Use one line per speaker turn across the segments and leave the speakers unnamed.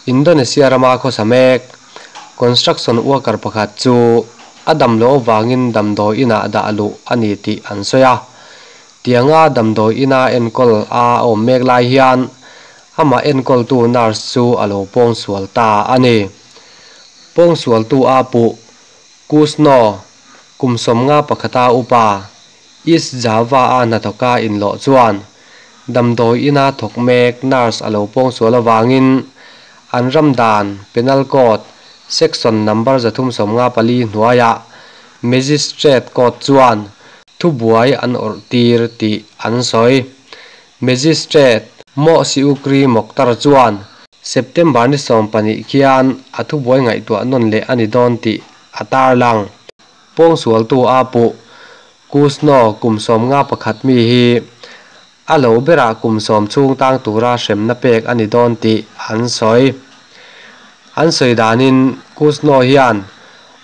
Indonesia rama khawsa mek construction worker pakhat chu a damloh avangin damdawi inah dah luh a ni tih an sawi a. Tianga damdawi ina enkawl a awm mek lai hian amah enkawltu nurse chu a lo pawngsual ta a ni. Pawngsualtu a puh Kusno kum 51 a upa East Java a hnathawka inhlawh chuan damdawi ina thawk mek nurse a lo pawngsual avangin an ram dan Penal Code section number 354 hnuaiah Magistrate Court chuan thubuai an awrh tir tih an sawi. Magistrate Moh Siukri Mokhtar chuan September ni 12 khian a thubuai ngaihtuah nawn leh a ni dawn tih a tarlang. Pawngsualtu a puh Kusno kum 51 mi hi a lo berah kum 10 chhung tang tura hremna pek a ni dawn tih an sawi. An sawi danin Kusno hian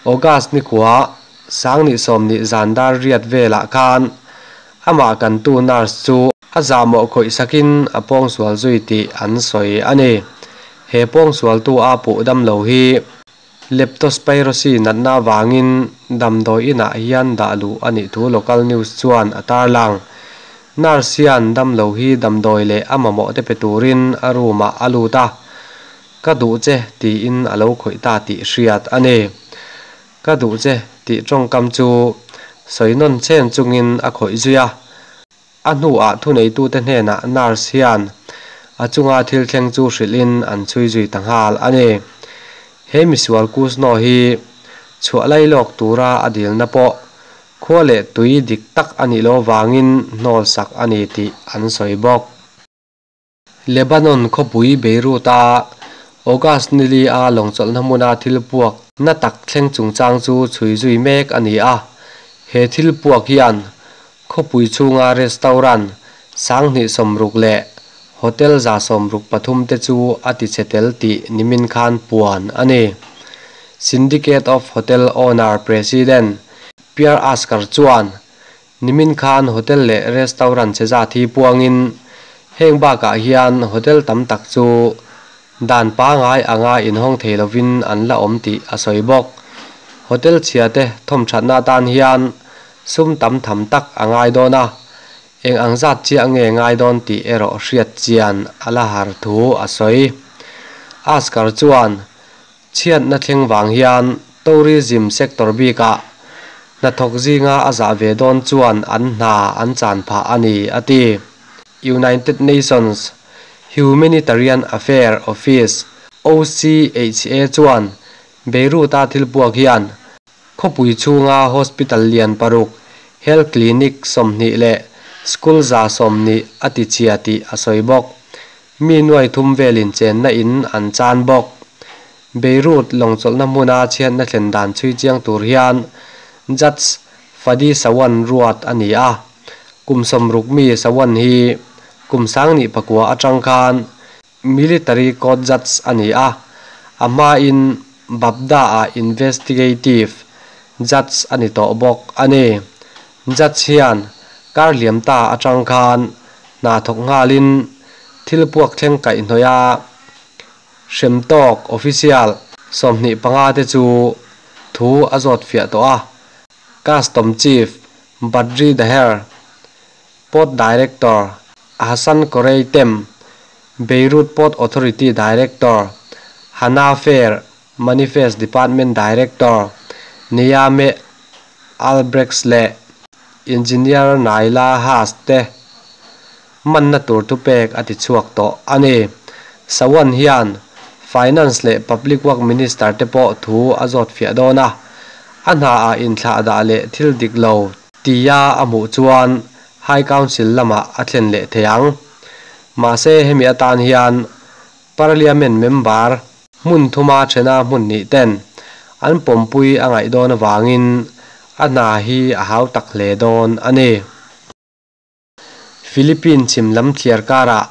August ni kua 2020 zan dar riat velah khan amah kantu nurse chu a zahmawh khawih sakin a pawngsual zui tih an sawi a ni. He pawngsualtu a puh damlo hi leptospirosis natna avangin damdawi inah hian dah luh a nih thu local news chuan a tarlang. Nurse hian damlo hi damdawi leh a mamawh te pe turin a room ah a lut a, ka duh che tiin a lo khawih ta tih hriat a ni. Ka duh che tih tawngkam chu sawi nawn chen chungin a khawih zui a. A hnuah thuneitute hnenah nurse hian a chunga thil thleng chu hrilhin an chhui zui ta nghal a ni. He misual Kusno hi chhuah lai lawk tura a dilna pawh khua leh tui dik tak a nih loh avangin hnawl sak a ni tih an sawi bawk. Lebanon khawpui Beirut a August ni li a lawngchawlhna hmuna thil puak na tak thleng chungchang chu chhui zui mek a ni a. He thil puak hian khawpui chhunga restaurant 260 leh hotel 163 te chu a tichhe tel tih nimin khan puan a ni. Syndicate of Hotel Owner President Pierre Askar chuan nimin khan hotel leh restaurant che zat hi puangin heng bakah hian hotel tam tak chu dan pangai anga inhawng thei lovin an la awm tih a sawi bawk. Hotel chhia te thawmthatna atan hian sum tam tham tak a ngai dawn a, eng ang zat chiah nge ngai dawn tih erawh hriat chian a la har thu a sawi. Askar chuan chhiatna thleng vang hian tourism sector bikah hnathawk zinga a zah ve dawn chuan an hna an chan phah a ni a ti. United Nations Humanitarian Affair Office, OCHA, chuan Beirut a thil puak hian khawpui chhunga hospital lian paruk, health clinic 20 leh school 120 a tichhia tih a sawi bawk. Mi 3,000 velin chenna in an chan bawk. Beirut lawngchawlhna hmuna chhiatna thlen dan chhui chiang tur hian Judge Fadi Sawan ruat a ni a. Kum 60 mi Sawan hi kum 2009 atang khan military court judge a ni a. A hmain Baabda a investigative judge a ni tawh bawk a ni. Judge hian kar liam ta atang khan hna thawk nghalin thil puak thleng kaih hnawih a hrem tawk official 25 te chu thu a zawt fiah tawh a. Custom Chief Badri Daher, Port Director Hassan Korei-Tem, Beirut Port Authority Director Hana Fair, Manifest Department Director Niyame Albrecht leh Engineer Naila Haas te manna tur thu pek a ti chhuak tawh a ni. Sawan hian Finance leh Public Work Minister te pawh thu a zawt fiah dawn a. A hna ah inthlah dah leh thil dik lo tia a hmuh chuan High Council lamah a thlen leh thei ang. Mahse hemi atan hian Parliament member hmun thuma thena hmun nih ten an pawmpui a ngaih dawn avangin a hna hi a hau tak hle dawn a ni. Philippine chhim lam thliar karah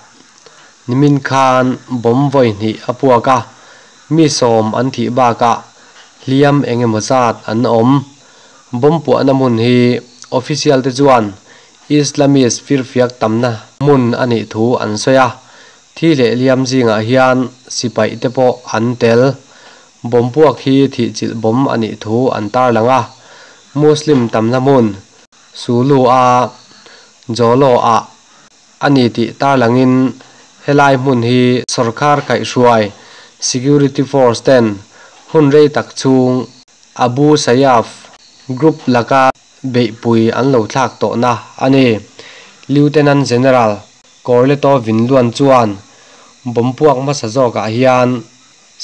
nimin khan bomb vawi hnih a puak a, mi 10 an thih bakah hliam engemaw zat an awm. Bomb puahna hmun hi official te chuan Islamist firfiak tamna hmun a nih thu an sawi a. Thi leh hliam zingah hian sipai te pawh an tel bomb puak hi thih chilh bomb a nih thu an tarlang a muslim tamna hmun sulu a jolo ah a ni tih tarlangin helai hmun hi sawrkar kaihhruai security force ten hun rei tak chhung abu sayyaf group laka beihpui an lo thlak tawh na a ni. Lieutenant General Corleto Vinluan chuan bomb puak hmasa zawkah hian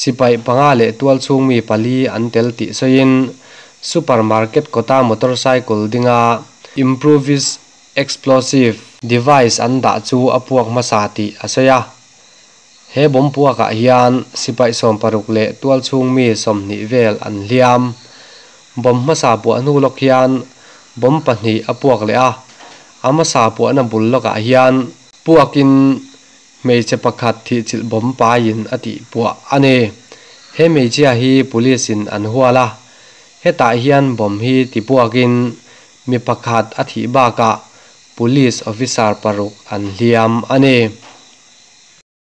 sipai panga leh tual chhung mi pali an tel tih sawiin supermarket kawta motorcycle dinga improvised explosive device an dah chu a puak hmasa tih a sawi a. He bomb puakah hian sipai sawmparuk leh tual chhung mi sawmhnih vel an hliam. Bomb hmasa puah hnu lawk hian bomb pahnih a puak leh a, a hmasa puahna bul lawkah hian puakin hmeichhe pakhat thihchilh bomb paiin a tih puah a ni. He hmeichhia hi police in an hual a, hetah hian bomb hi ti puakin mi pakhat a thih bakah police officer paruk an hliam a ni.